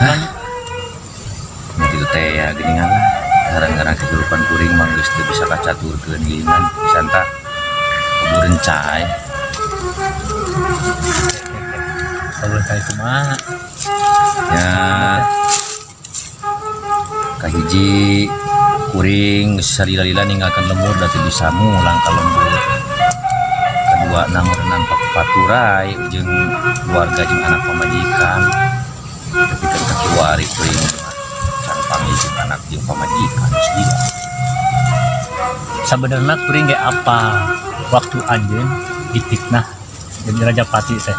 Kan Nya kitu teh ya geuningan lah. Ngarang-ngarang kehidupan kuring mah geus teu bisa kacaturkeun geuningan Santa kebureun cai. Kalau cai kumaha? Ya kahiji, kuring geus salila-lila ninggalkeun lembur da teu bisa mulang ka lembur. Kedua, meureunan paturai jeung keluarga jeung anak pamajikan, tapi kan kakiwari kuring can panggil jeung anak jeung pamajikan, geus lila. Sebenarnya kuring ge apa waktu anjeun dipitnah jadi Raja Pati teh.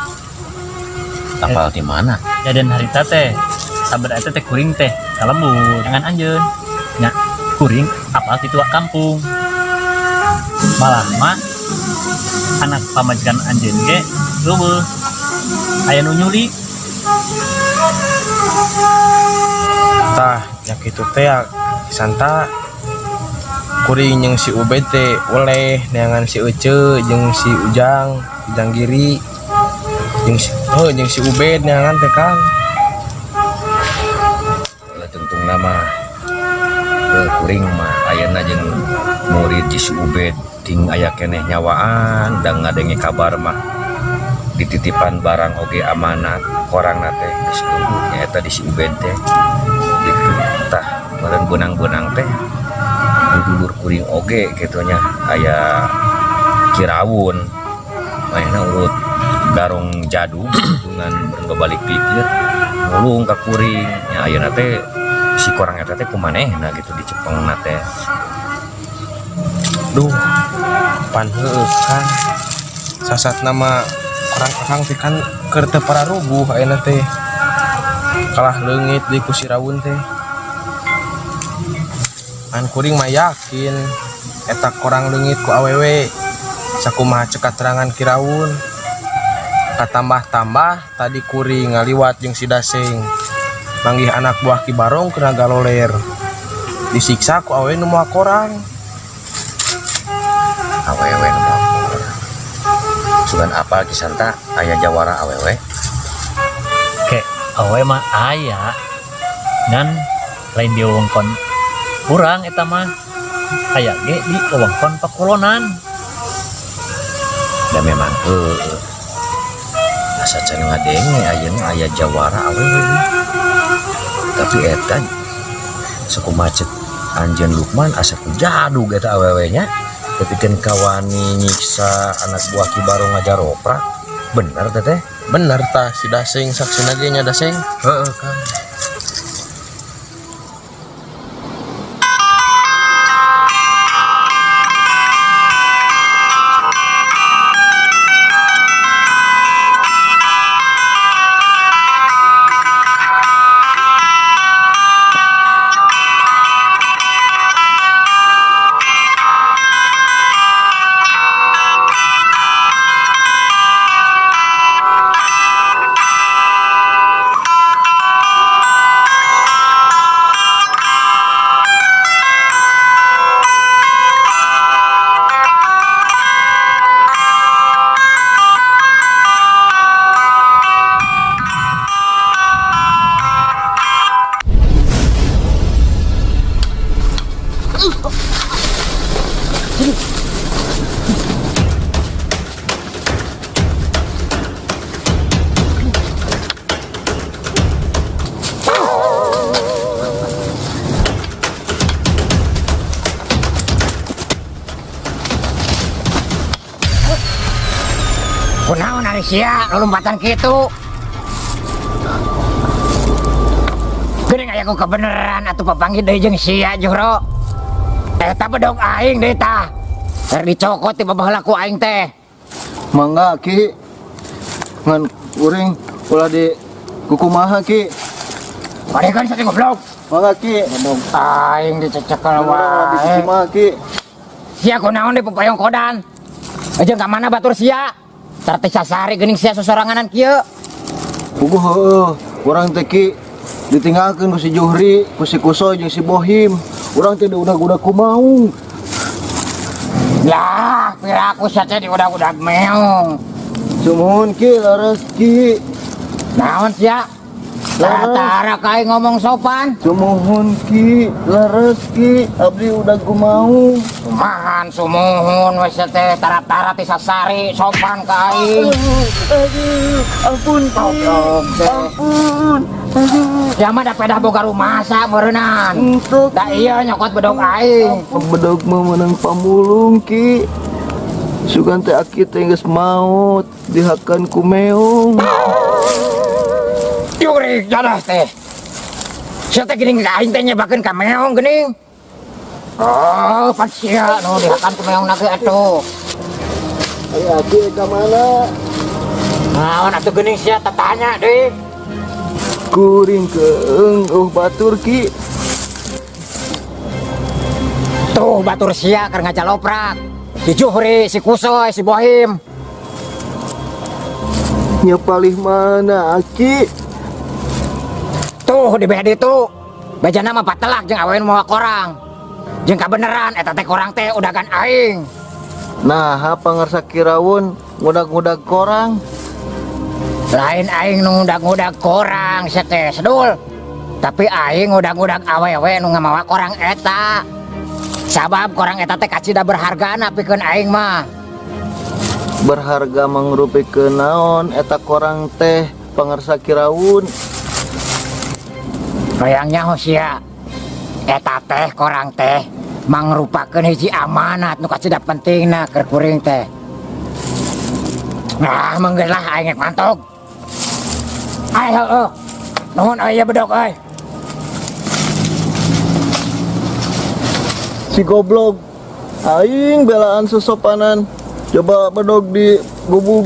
Apal di mana? Ya, dan harita teh sabar eta teh kuring teh ka lembur jangan anjeun nya, kuring apal kitu kampung, malah mah anak pamajikan anjeun ge euweuh, aya nu nyulik. Tah, nya kitu teh ya, Santa, kuring jeung si Ubed teh oleh neangan si Ece jeung si Ujang, Ujang Giri jeung si, oh, jeung si Ubed neangan teh, Kang. Lah, tungtung nama ke kuring mah ayeuna jeung murid si Ubed ting aya keneh nyawaan dan ngadenge kabar mah dititipan barang oge amanat korang teh geus euweuh nyaeta di si Ubed teh gitu. Tah, meureun beunang-beunang teh dulur kuring oge kitu nya, aya Kirawun mainna urut garong jadug dengan berbalik pikir ngulung ka kuring nya. Ayeuna teh si korang eta teh kumanehna gitu dicepengna teh? Duh, pan heueuh, Kang, sasat nama korang akang teh kan keur teu pararuguh ayeuna teh, kalah leungit di ku si Rawun teh. An kuring mah yakin eta korang leungit ku awewe, sakumaha cek katerangan Kirawun. Katambah-tambah tadi kuring ngaliwat jeung si Daseng, manggih anak buah Ki Barong kena galoler, disiksa ku awewe nu moal korang. Awewe nu moal korang, sugan apal Ki Santa aya jawara awewe? Ke awewe mah aya, ngan lain di wewengkon urang eta mah, aya ge di wewengkon pakulonan. Da memang heueuh, asa can ngadenge ayeuna aya jawara awewe, tapi eta sakumaha cek anjeun Lukman asa ku jadug eta awewe nya, tepikeun kawani nyiksa anak buah Ki Barong ngajaroprak. Bener teh teh? Bener, tah si Daseng saksina ge nya, Daseng. Heeh, Kang. Kunaon ari sia lompatan kitu? Geuning aya ku kebeneran atuh papanggih deui jeung sia, Juhro. Eta bedog aing deui tah. Er dicokot ti babaheula ku aing teh. Mangga, Ki. Ngan kuring ulah di kukumaha, Ki. Padekan saking goblok. Mangga, Ki. Bedog aing dicecekel Ulah di wae. kukumaha, Ki. Sia kunaon deui pepayong kodan? Jeung ka mana batur sia? Tar teh sasari geuning sia sosoranganan kieu. Puguh heueuh, urang teh, Ki, ditinggalkeun ku si Juhri, ku si Kusoy jeung si Bohim. Urang teh diudag-udag ku maung. Lah, piraku sia teh diudag-udag meong. Sumuhun, Ki, leres, Ki. Naon sia? Tara-tara ka aing ngomong sopan. Sumuhun, Ki, leres, Ki, abdi udah ku mau. Kumahan sumuhun we sia teh, tara-tara ti sasari sopan ka aing. Aduh, ampun, Ki. Goblok teh. Ampun. Aduh. Ya mah da pedah boga rumasa meureunnan. Untuk Da iya nyokot bedog aing. Bedog mah menang pamulung, Ki. Sugan teh aki teh geus maot dihakan ku meong. Jurik jodoh teh. Sia teh geuning ka aing teh nyebakeun ka meong geuning. Oh, pan sia nu dihakan ku meong na ge atuh. Ari aki ka mana? Naon atuh geuning sia tatanya deui. Kuring keeng batur, Ki. Tuh batur sia keur ngajaloprak. Si Juhri, si Kusoy, si Bohim. Nya palih mana, Aki? Tuh di beh ditu. Bejana mah patelak jeung awewe nu mawa korang. Jeung kabeneran eta teh korang teh udagan aing. Nah, pangarsa Kirawun ngudag-ngudag korang. Lain aing nu ngudag-ngudag korang sia teh sedul. Tapi aing ngudag-ngudag awewe nu ngamawa korang eta. Sabab korang eta teh kacida berhargana pikeun aing mah. Berharga mangrupikeun naon eta korang teh, pangarsa Kirawun? Hayang nyaho sia. Eta teh korang teh mangrupakeun hiji amanat nu kacida pentingna keur kuring teh. Nah, manggeus lah aing rek mantog. Ai heueuh. Nuhun euy bedog euy. Si goblok. Aing belaan sesopanan. Coba bedog di gubuk.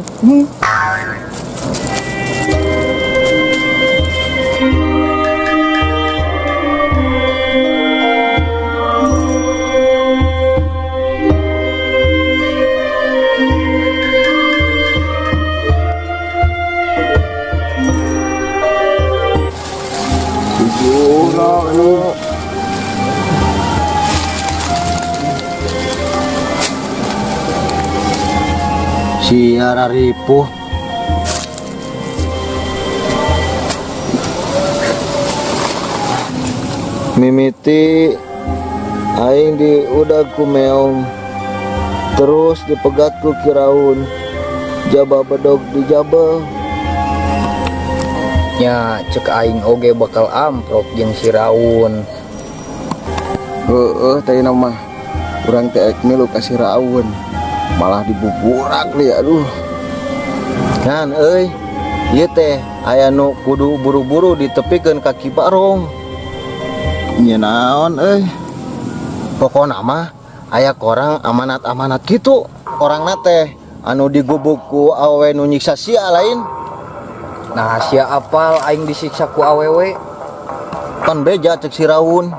Siara ripuh. Mimiti aing di udag ku meong, terus dipegat ku Kiraun, jaba bedog dijabel. Nya cek aing oge bakal amprok jeung si Raun. Heeh, tadi mah urang teh ek milu ka si Raun, malah dibuburak deui, aduh. Ngan euy, ieu teh aya nu kudu buru-buru ditepikeun ka Ki Barong. Nya naon euy? Pokona mah aya korang amanat-amanat kitu. Korangna teh anu digubuk ku awewe nu nyiksa sia lain. Nah, sia apal aing disiksa ku awewe? Pan beja cek si Raun.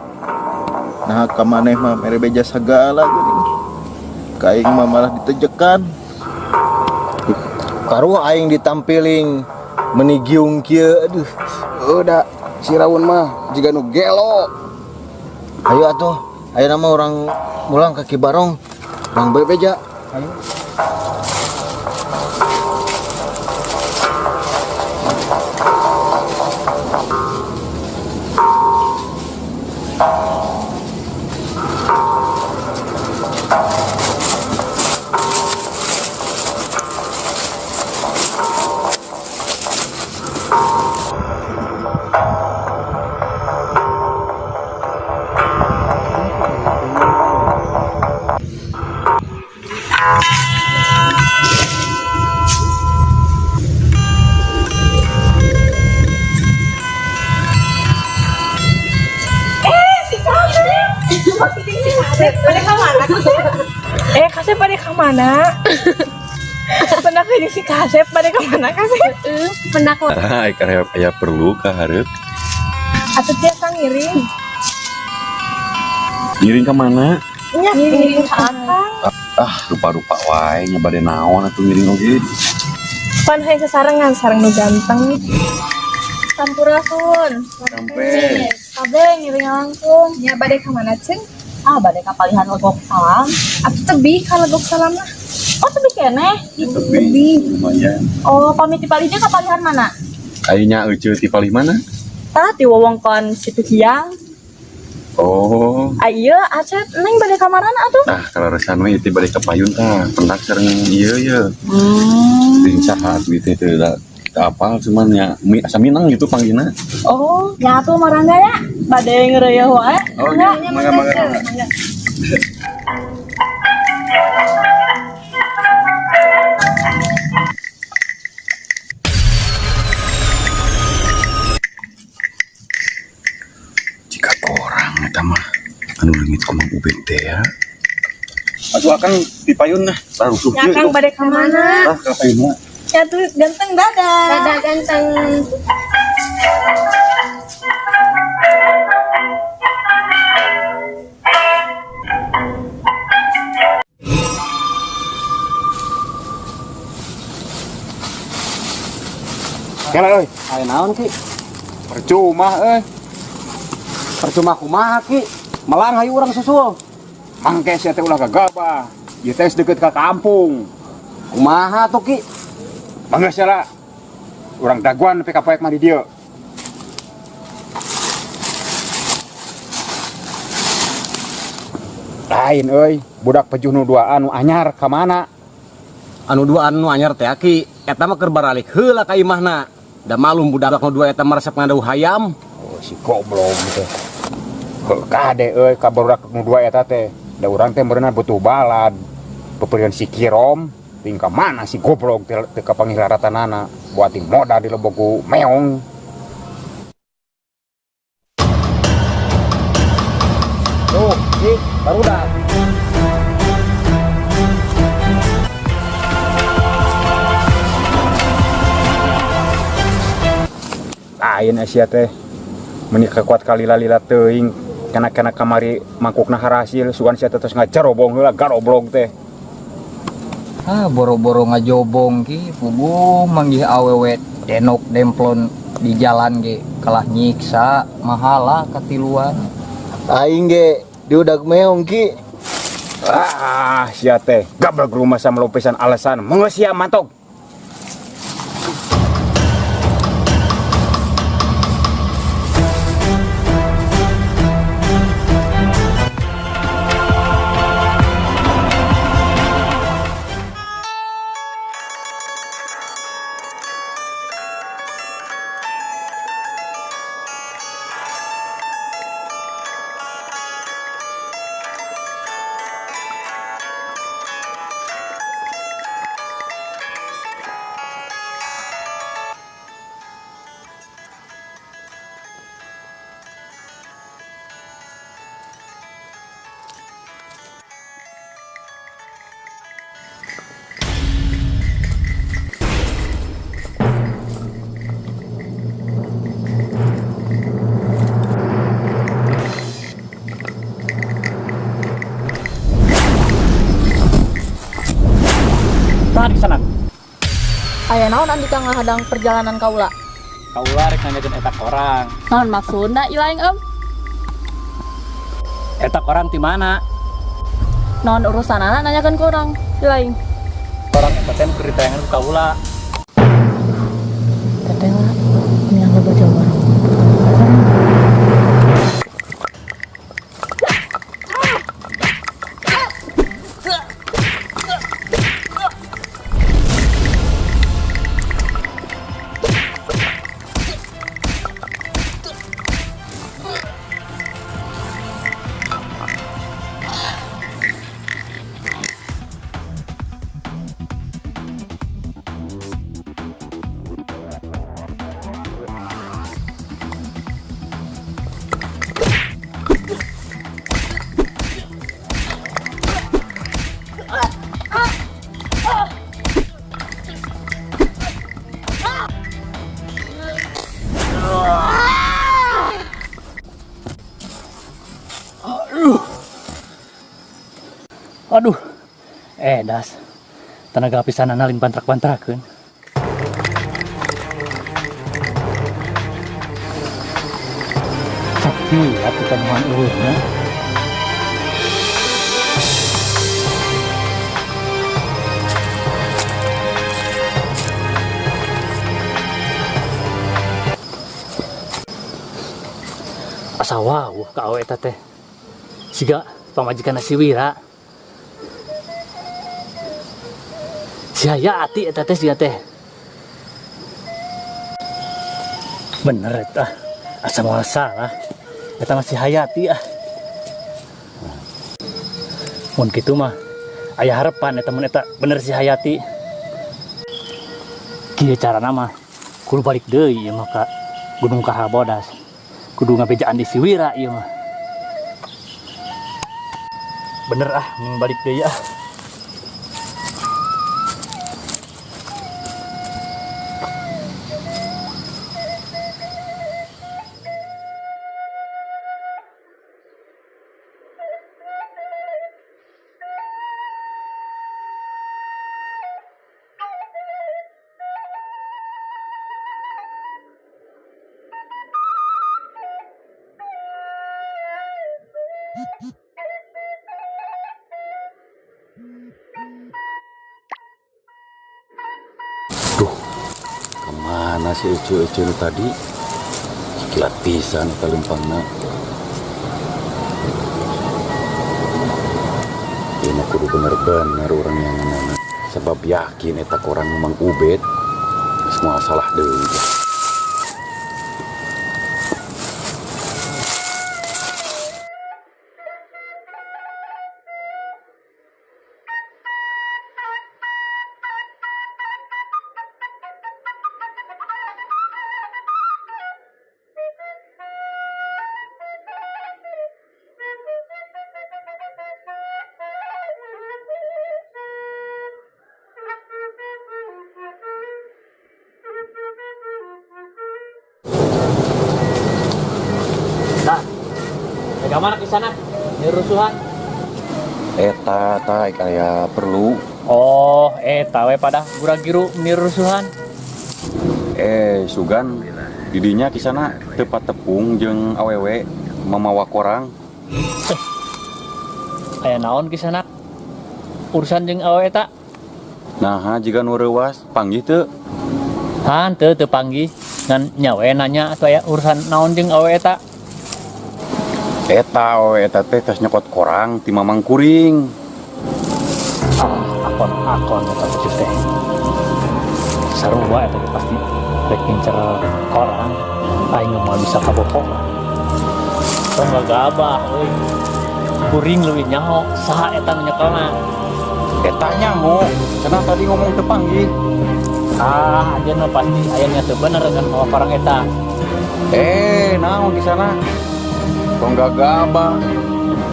Nah, ka maneh mah mere beja sagala geuning. Ka aing mah malah ditejekan. Karuh aing ditampiling meni giung kieu, aduh. Heuh da si Raun mah jiga nu gelo. Ayo atuh, ayeuna mah urang mulang ka Ki Barong. Urang bebeja. Ayo. Pada ka mana, Kasep? Eh, Kasep pada ka mana? Pendak jeung si Kasep pada ka mana, Kasep? Pendak. Ah, karena aya perlu ka hareup. Atuh tiasa ngiring. Ngiring ka mana? Nya ngiring ka akang. Ah, rupa-rupa wae nya bade naon atuh ngiring oge. Pan hayang sasarengan sareng nu ganteng. Sampurasun. Sampai. Kabe ngiring langsung. Nya bade ka mana, Ceng? Ah, bade ka palihan Legok Salam. Atuh tebi ka Legok Salam mah. Oh, tebi keneh. Tebi lumayan. Oh, pamit di palihnya ka palihan mana? Ayeuna euceu ti palih mana? Tah di wewengkon Situ Hiang. Oh. Ah iya, Asep, Neng bade ka marana atuh? Nah, kalau resan we itu bade ka payun tah, pendak sareng ieu ye. Ting saha gitu teh da apal cuman ya mi asa minang gitu panggilna. Oh, nya atuh marangga ya. Bade ngeureuyeun wae. Oh, iya, mangga mangga. Mangga. Jika korang eta mah anu leungit ku Mang Ubed teh ya. Atuh akang di payun nah, taruh Ya Kang bade ka mana? Tah ka payun mah. Ya tuh ganteng dadah. Dadah ganteng. Kela euy, Aya naon Ki? Percuma euy. Percuma kumaha Ki? Melang hayu urang susul. Mangke sia teh ulah gagabah. Ieu teh deket ka kampung. Kumaha tuh Ki? Mangga sia lah. Urang daguan nepi ka poek mah di dieu. Lain euy, budak pejuh nu duaan nu anyar ka mana? Anu duaan nu anyar teh Ki, eta mah keur baralik heula ka imahna. Da malum budak nu dua eta meresep ngadau hayam. Oh, si goblok teh. Heuh kade euy ka barudak nu dua eta teh. Da urang teh meureunna butuh balad. Peperian si Kirom, ting ka mana si goblok teh teu kapanggih laratanana. Buat ting modal di lebok ku meong. Tuh, Ki, barudak. Lain Asia teh meuni kakuat kalila-lila teuing kana-kana kamari mangkukna harasil sugan sia teh tos ngajarobong heula garoblog teh. Ah, boro-boro ngajobong Ki, puguh manggih awewe denok demplon di jalan ge kalah nyiksa mahala katiluan. Aing ge diudag meong Ki. Ah, sia teh gablek rumah sama lopesan alasan mangga sia mantok. Tah di sana. Aya naon Andika ngahadang perjalanan kaula? Kaula rek nanyakeun eta korang. Naon maksudna ilaing em? Eta korang ti mana? Naon urusanana nanyakeun korang ilaing? Korang eta teh keur ditayangan ku kaula. Teteh lah, ini yang loba jawaban. Aduh. Das. Tenaga pisanana lain pantrak-pantrakeun. Sakti atuh kanuhan eueuhna. Asa wawuh ka awe eta teh. Siga pamajikanna si Wira. Si Hayati eta teh siga teh. Bener eta. Asa moal salah. Eta mah si Hayati ah. Mun kitu mah aya harepan eta mun eta bener si Hayati. Kieu carana mah kudu balik deui ieu mah ka Gunung Kahabodas. Kudu ngabejaan di si Wira ieu mah. Bener ah, mending balik deui ah. Duh, kemana si Ece-Ece nu tadi? Kilat pisan eta leumpangna. Ieu mah kudu bener-bener urang yang ngeunana. Sebab yakin eta korang Mang Ubed geus moal salah deui. Nah, bagaimana di sana? Ini rusuhan. Eta ta aya perlu. Oh, eta we pada gura-giru ini rusuhan. Sugan didinya kisana teu patepung jeung awewe mamawa korang. Aya naon kisana? Urusan jeung awewe eta? Naha jiga nu reuas panggih teu? Han teu teu panggih. Ngan nya we nanya atuh aya urusan naon jeung awewe eta? Eta awewe eta teh tos nyokot korang ti mamang kuring. Ah, akon-akon eta teh teh. Sarua eta teh pasti rek ngincer korang. Aing mah bisa kabohongan. Tong gagabah euy. Kuring leuwih nyaho saha eta nu nyekelna. Eta nyaho, cenah tadi ngomong teu panggih. Ah, anjeun mah pasti aya nya teu bener kan mawa korang eta. Naon di sana? Tong gagabah.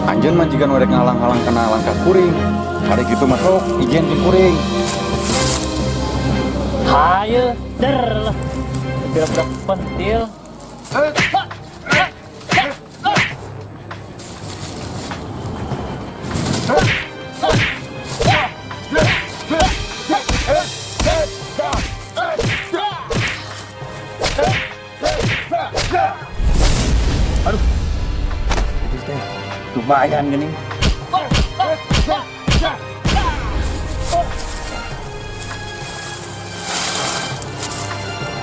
Anjeun mah jiga nu rek ngalang-halang kana langkah kuring. Hari kitu mah sok ijen jeung kuring. Hayu, der lah. Budak-budak pentil. Aduh, itu teh lumayan gini.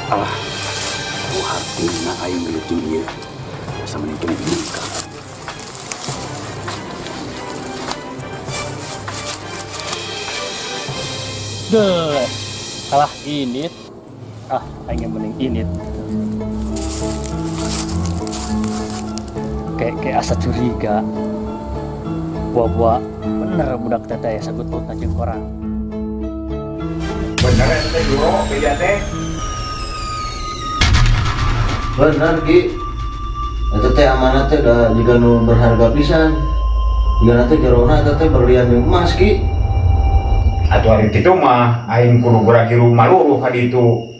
Alah, ku hartina aing gelut jeung ieu. Asa mending kene dibuka. Deh, kalah init. Ah, aing yang mending init. Kayak asa curiga. Buah-buah bener budak teteh ya sagut pautna jeung korang. Bener ya teh guru, beda teh. Bener Ki. Eta teh amanah teh da jiga nu berharga pisan. Jiga teh jerona eta teh berlian jeung emas Ki. Atuh ari kitu mah aing kudu gura-giru maluruh ka ditu.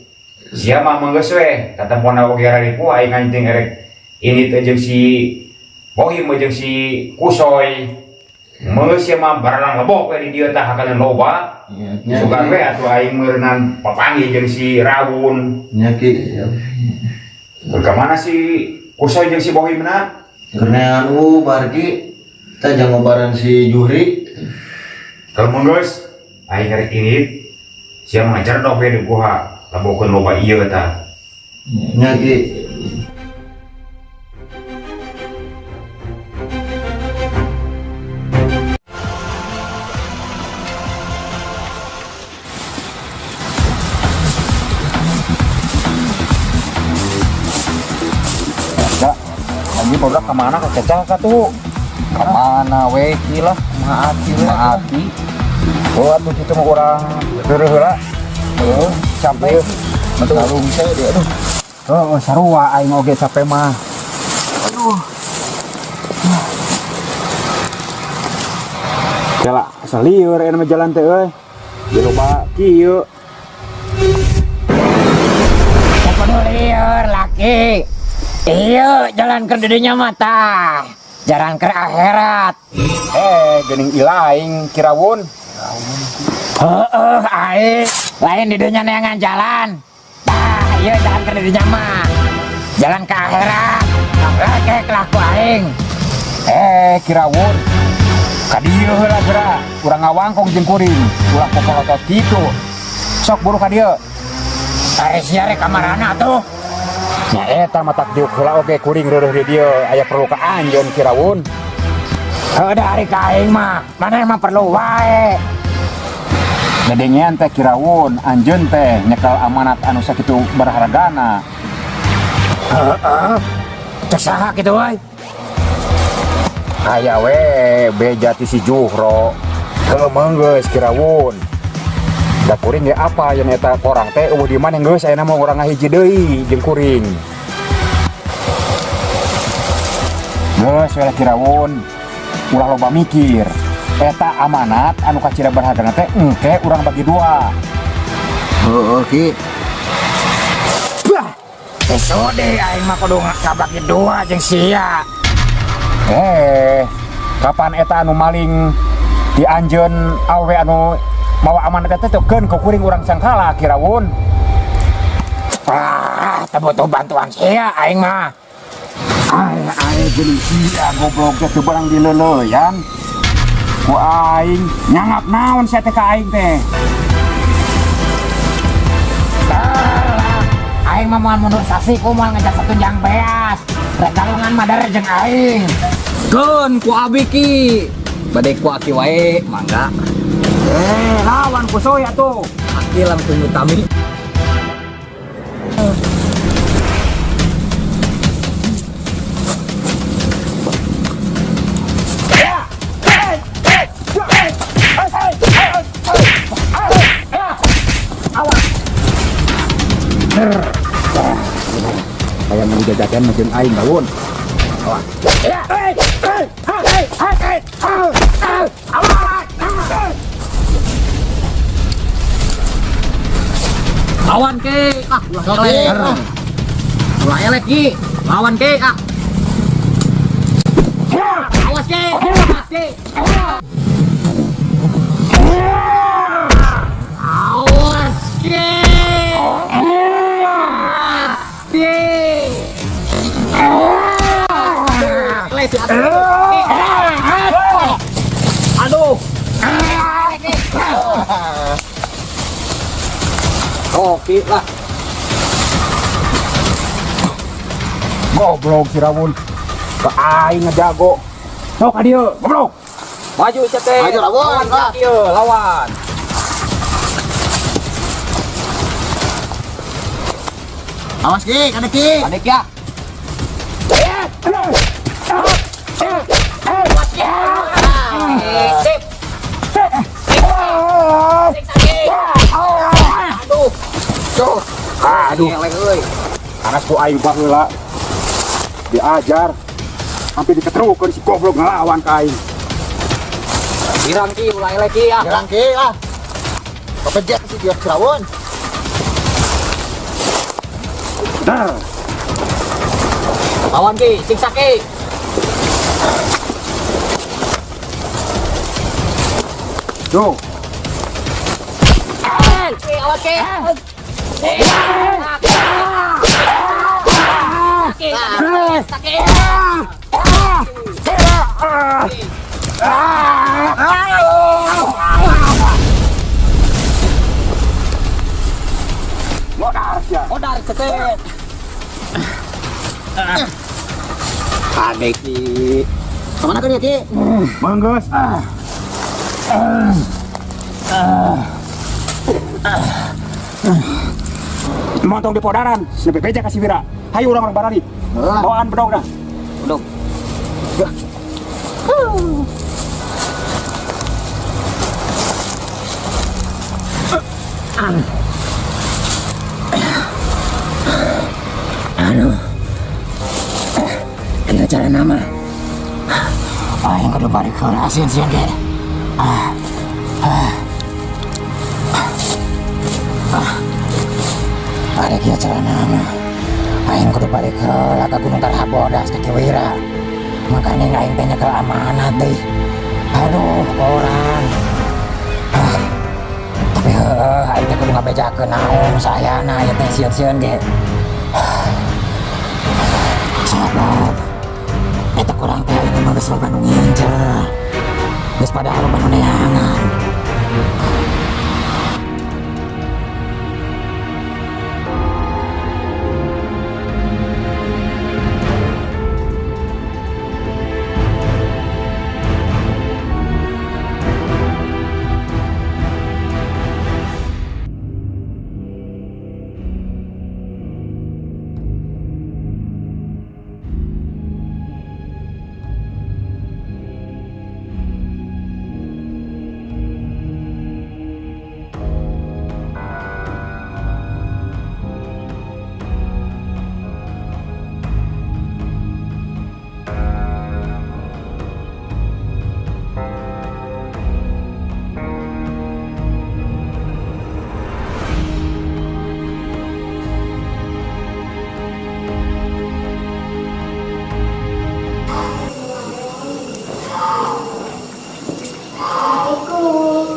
Sia mah geus we, tatempona oge raripu aing anjing erek ini teh jeung si Bohim jeung si Kusoy. Meus sia mah baralang lebok we di dieu tah hakana loba. Nya, Sugan Ki. we atuh aing meureunan papanggih jeung si Rawun. Nya Ki. Ka mana si Kusoy jeung si Bohimna? Kenean ubar Ki. Tah jang ngobaran si Juhri. Kalau mun geus aing erek ini sia mah ngacerdok we di guha. Labokeun loba ieu tah. Nya Ki. Anjing barudak ka mana ka cecah ka tuh? Ka mana we ki lah? Maati we. Maati. Oh, atuh kitu mah urang reureuh heula. Heuh, capek. Betul. Saya dia aduh. Heeh, sarua aing oge capek mah. Aduh. Kela, asa lieur aya mah jalan teh euy. Di loba kieu. Kudu lieur laki. Iya, jalan ke didinya mata. Jalan ke akhirat. Eh, geuning ilaing Kirawun. Heeh, aing. Lain didinya neangan jalan. Tah, iya jalan ke didinya mah. Jalan ke akhirat. Laki kelaku aing. Eh, Kirawun. Ka dieu heula geura. Urang ngawangkong jeung kuring. Ulah popolotot kitu. Sok buru ka dieu. Ari sia rek ka marana tuh? Nya eta mah tak diuk heula oge kuring reureuh di dieu aya perlu ka anjeun Kirawun. Heuh da ari ka aing mah, maneh mah perlu wae. Dedengean teh Kirawun, anjeun teh nyekel amanat anu sakitu berhargana. Heeh. Cek saha kitu euy? Aya we beja ti si Juhro. Heuh geus Kirawun. Da kuring ge apa yen eta korang teh eueuh di maneh geus ayeuna mah urang ngahiji deui jeung kuring. Geus we lah Kirawun, ulah loba mikir. Eta amanat anu kacida berhargana teh engke urang bagi dua. Heeh, Ki. Bah, teu sudi aing mah kudu ngabagi dua jeung sia. Eh, kapan eta anu maling di anjeun awewe anu mawa amanat eta teh keun ku kuring urang sangkala Kirawun. Ah, teu butuh bantuan sia aing mah. Ai ai geuning sia goblok teh teu barang dileuleuyan. Ku aing nyangap naon sia teh ka aing teh. Aing mah moal mundur sasi ku moal ngejak satunjang beas. Rek galungan mah dare jeung aing. Keun ku abi ki. Bade ku aki wae mangga. Eh, lawan ku soy atuh. Aki langsung utami. Kayak mau jajakan jeung aing bawon. Lawan ke, ah, ulah elek. Ulah elek ki, lawan ke, ah. Awas ke, awas ke. Awas ke. Aduh. Oke lah. Goblok si Rawun. Ka aing ngejago. Sok ka dieu, goblok. Maju cete. Maju, Rawun. Lawan ieu, lawan. Awas Ki, kade Ki. Adek ya. Sip. Aduh. Tuh. Aduh. Elek euy. Anas ku aing baheula. Diajar. Sampai diketrukeun si goblok ngelawan ka aing. Girang ki ulah elek ki ah. Gerang Ki ah. Kepejet si dia Cirawun. Dar. Lawan ki, siksa ki. Tuh. Ki, awas ki. Ki, ki. Modar sia. Modar cete. Adek ki. Kemana ke dia Ki? Manggeus. Montong di podaran, sampai beja kasih wira. Hayu urang-urang barari. Bawaan bedogna. Uduk. Ya. Aduh. Kieu carana mah. Aing kudu balik heula asin sieun ge. Ah. Ah. Ah. Ada kieu carana mah. Aing kudu balik heula ka Gunung Karhabodas ka Ki Wira. Makanya aing teh nyekel amanat deui. Aduh, korang. Ah. Tapi heuh, aing teh kudu ngabejakeun naon sayana ieu teh sieun-sieun ge. Sabab eta korang teh ini mah geus loba nu ngincer. Geus pada loba nu neangan.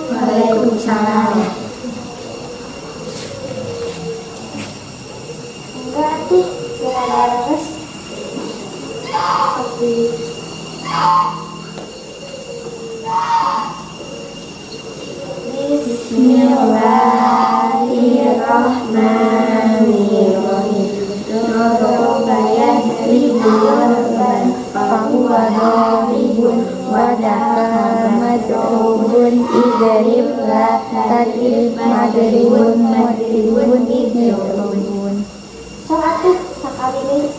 Waalaikumsalam. Enggak tuh, enggak ada leres. Tapi Bismillahirrahmanirrahim. Doroba yadribu darban fahuwa daribun wa daka madrubun idrib la tadrib madribun madribun idribun. Sok atuh sakali deui.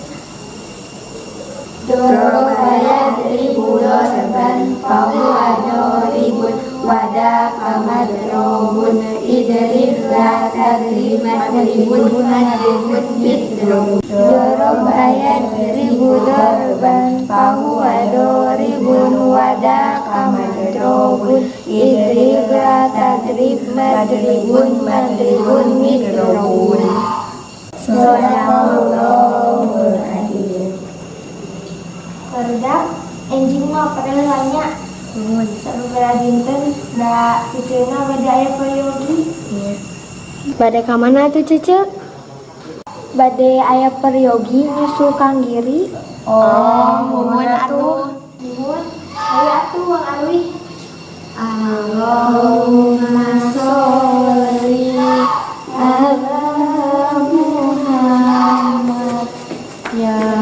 Doroba yadribu darban fahuwa daribun wa daka madrubun idrib la tadrib madribun madribun idribun. Doroba yadribu darban fahuwa daribun wa daka madrubun idrib la tadrib madribun madribun idribun. Sadaqallahul adzim. Barudak enjing mah padahal nanya. Sababaraha dinten da cucuna bade aya peryogi. Iya. Bade ka mana atuh Cece? Bade aya peryogi nyusul Kang Giri. Oh, muhun atuh. Muhun. Hayu atuh Wang Alwi. Allahumma sholli ala Muhammad ya